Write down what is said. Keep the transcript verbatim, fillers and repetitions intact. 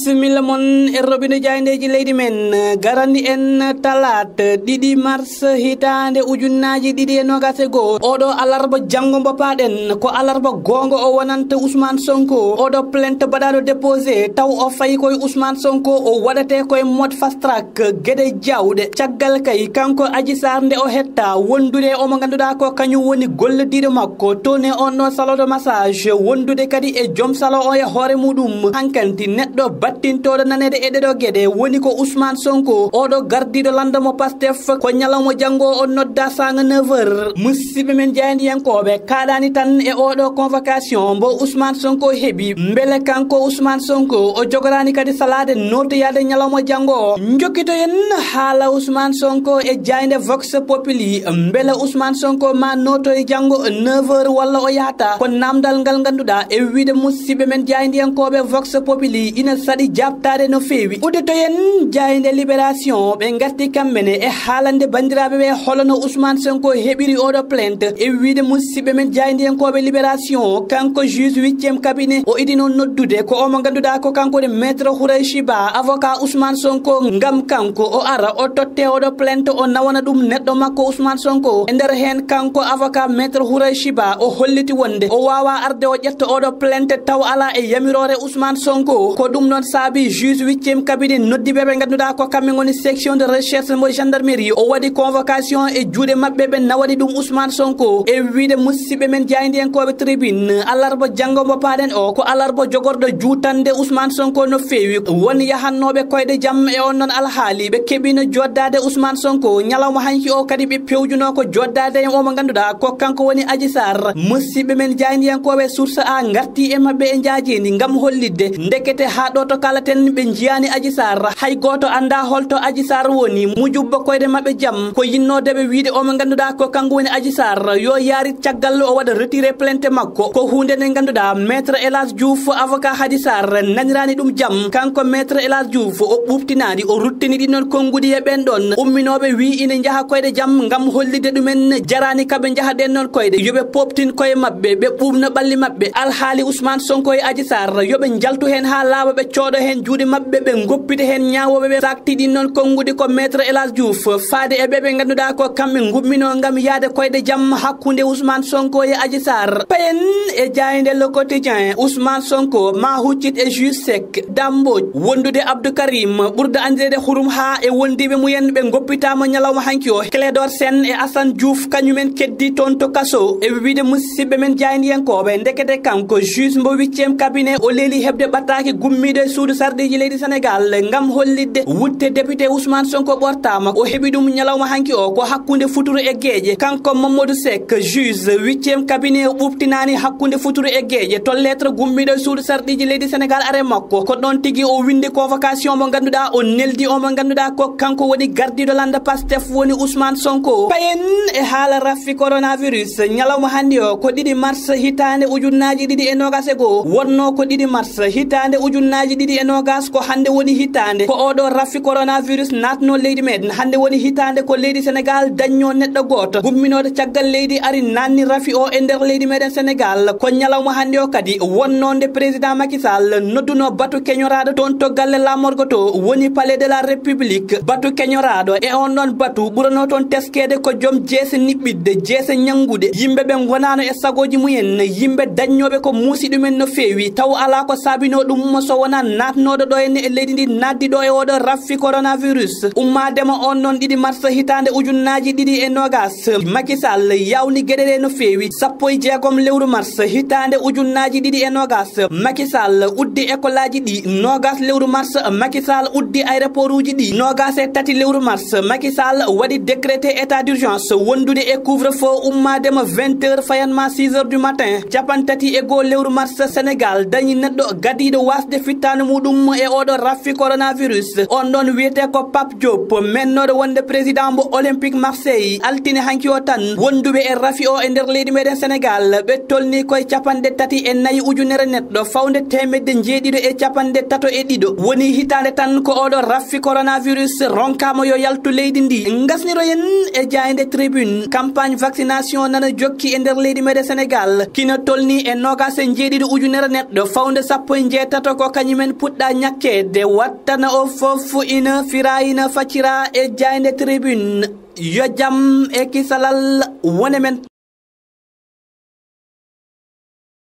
Similla mon e robindo jaayndeeji leydi men, garani en talaata ɗiɗi mars hitaande ujunnaaji ɗiɗi e noogaas e goo. Oɗo alarba janngo mbopaaɗen, ko alarba goongo o wonanta Ousmane Sonko. Oɗo plainte baɗaaɗo déposé, taw o fayi koye Ousmane Sonko, o waɗate koye mode fast track, geɗe jawɗe. Caggal kay, kanko Adji Sarr nde o hetta wondude e omo ngannduɗaa ko kañum woni gollodiiɗo makko, toon e on ɗon salon de massage, wondude kadi e joom salon o e hoore muɗum. Hankanti neɗɗo battintooɗo naneede e ɗeɗo geɗe woni ko Ousmane Sonko, oɗo gardiiɗo lannda mo Pastef, ko ñalawma janngo o nodda saanga neuf heures. Musidɓe men jaayndiyankooɓe, kaaɗaani tan e oɗo convocation mbo Ousmane Sonko heɓi. Mbele kanko Ousmane Sonko o jogoraani kadi salaade nootoyaade ñalawma janngo o? Njokkitoyen haala Ousmane Sonko e jaaynde Vox Populi. Mbele Ousmane Sonko ma nootoy janngo neuf heures walla o yahata? Ko namdal ngal ngannduɗaa e wiide musidɓe men jaayndiyankooɓe Vox Populi ina saɗi jaabtaade no feewi. Udditoyen jaaynde Libération, ɓe ngatti kamɓe ne e haalande banndiraaɓe ɓe holono Ousmane Sonko heɓiri oɗo plainte. E wiide musidɓe men jaayndiyankooɓe Libération, kanko juge huitième cabinet o idino noddude ko omo ngannduɗaa ko kanko woni maître Houraychi Ba, avocat Ousmane Sonko, ngam kanko o ara o totte oɗo plainte, o nawana ɗum neɗɗo makko Ousmane Sonko. E nder heen kanko avocat maître Houraychi Ba o holliti wonde o waawaa arde o ƴetta oɗo plainte taw alaa e yamiroore Ousmane Sonko. Ko ɗum noon saabi juge huitième cabinet noddi ɓe ɓe ngannduɗaa ko kamɓe ngoni section de recherche mo gendarmerie. O waɗi convocation e juuɗe maɓɓe, ɓe nawani ɗum Ousmane Sonko. E wiide musidɓe men jaayndiyankooɓe tribune, alarba janngo mo paaɗen o ko alarba jogorɗo juutande Ousmane Sonko no feewi. Won yahannooɓe koyɗe jam e on noon alhaali, ɓe keɓino joddaade Ousmane Sonko. Ñalawma hanki o kadi ɓe pewjuno ko joddaade e omo ngannduɗaa ko kanko woni Adji Sarr. Musidɓe men jaayndiyankooɓe Source A ngarti e maɓɓe e njaajeendi ngam hollitde ndekete haa ɗo to kalaten ɓe njiyaani Adji Sarr. Hay gooto anndaa holto Adji Sarr woni. Mujubba koyɗe maɓɓe jam ko yinnoode ɓe wiide omo ngannduɗaa ko kanko woni Adji Sarr yo yaarit caggal o waɗa retiré plainte makko. Ko huunde nde ngannduɗaa maître Elas Diouf, avocat Adji Sarr, naniraani ɗum jam. Kanko maître Elas Diouf o ɓuuɓtinaani, o ruttini ɗin noon konnguɗi e ɓen ɗon umminooɓe wii ina njaha koyɗe jam ngam hollitde ɗumen jaraani ka ɓe njaha ɗen noon koyɗe. Yo ɓe pooɓtin koye maɓɓe, ɓe ɓuuɓna ɓalli maɓɓe. Alhaali Ousmane Sonko e Adji Sarr, yo ɓe njaltu heen haa laaɓa, ɓe cooɗo heen juuɗe maɓɓe, ɓe ngoppita heen ñaawooɓe ɓe. Sakti ɗin noon konnguɗi ko maître Elas Diouf, faade e ɓe ɓe ngannduɗaa ko kamɓe ngumminoo ngam yahde koyɗe jam hakkunde Ousmane Sonko e Adji Sarr. Payen e jaaynde Le Quotidien, Ousmane Sonko ma huccit e juge Seck, Dame Mbodj, wondude Abdou Karim, ɓurɗo anndireede Hurum Haa e wondiiɓe mumen ɓe ngoppitaama ñalawma hanki o. Clédor Sène e Assane Diouf kañumen keddi toon to kaso. E wiide musidɓe men jaayndiyankooɓe, ndekete kanko juge mbo huitième cabinet o leeli heɓde ɓattaaki gummiiɗo e suudu sarɗiiji leydi Sénégal ngam hollitde wutte député Ousmane Sonko ɓortaama. O heɓi ɗum ñalawma hanki o ko hakkunde futuro e geeƴe. Kanko Mamadou Seck, juge huitième cabinet, o ɓuuɓtinaani hakkunde futuro e geeƴe to lettre gummiiɗo e suudu sarɗiiji leydi Sénégal are makko. Ko ɗon tigi o winndi convocation mo ngannduɗaa, o neldi o mo ngannduɗaa ko kanko woni gardiiɗo lannda Pastef woni Ousmane Sonko. Payen e haala raffi coronavirus. Ñalawma hannde o ko ɗiɗi mars hitaande ujunnaaji ɗiɗi e noogaas e goo. Wonnoo ko ɗiɗi mars hitaande ujunnaaji ɗiɗi e noogaas, ko hannde woni hitaande ko oɗo raffi coronavirus naatnoo leydi meɗen. Hannde woni hitaande ko leydi Sénégal dañnoo neɗɗo gooto gumminooɗo caggal leydi ari naatni rafi o e nder leydi meɗen Sénégal. Ko ñalawma hannde o kadi wonnoo nde président Macky Sall nodduno batu keñoraaɗo toon to galle laamorgo to woni Palais de la République. Batu keñoraaɗo e on ɗon batu ɓuranoo toon teskeede ko joom jeese niɓɓiɗde, jeese ñannguɗe, yimɓe ɓe ngonaano e sagooji mumen, yimɓe dañnooɓe ko muusi ɗumen no feewi, taw alaa ko saabinoo ɗum so wonaa naatnooɗo ɗo henne e leydi ndi, naatdi ɗo e oɗo raffi coronavirus. Ummaade mo on noon ɗiɗi mars hitaande ujunnaaji ɗiɗi e noogaas, Macky Sall yawni geɗe ɗe no feewi. Sappo e jeegom lewru mars hitaande ujunnaaji ɗiɗi e noogaas, Macky Sall uddi école aji ɗi. Noogaas lewru mars, Macky Sall uddi aéroport uji ɗi. Noogaas e tati lewru mars, Macky Sall waɗi décrété état d'urgence wondude e couvre-feu ummaade mo vingt heures fayanma six heures du matin. Capanɗe tati e goo lewru mars, Sénégal dañi neɗɗo gadiiɗo wasde fittaandu muɗum e oɗo raffi coronavirus. On ɗon wiyete ko Pape Diop, mennooɗo wonde président mbo Olympique Marseille. Altine hanki o tan, wonduɓe e rafi o e nder leydi meɗen Sénégal, ɓe tolni koye capanɗe tati e nayi ujunere neɗɗo, fawde teemedde jeeɗiɗo e capanɗe tato e ɗiɗo. Woni hitaande tan ko oɗo raffi coronavirus ronkaama yo yaltu leydi ndi. Ngasniroyen e jaaynde Tribune, campagne vaccination nana jokki e nder leydi meɗen Sénégal, kina tolni e noogaas e jeeɗiɗo ujunere neɗɗo, fawde sappo e jeetato ko kañumen Puɗɗa ñakkeede wattana o fof ina fira ina faccira e jaaynde tribune. Yo jam e kisalal wone men.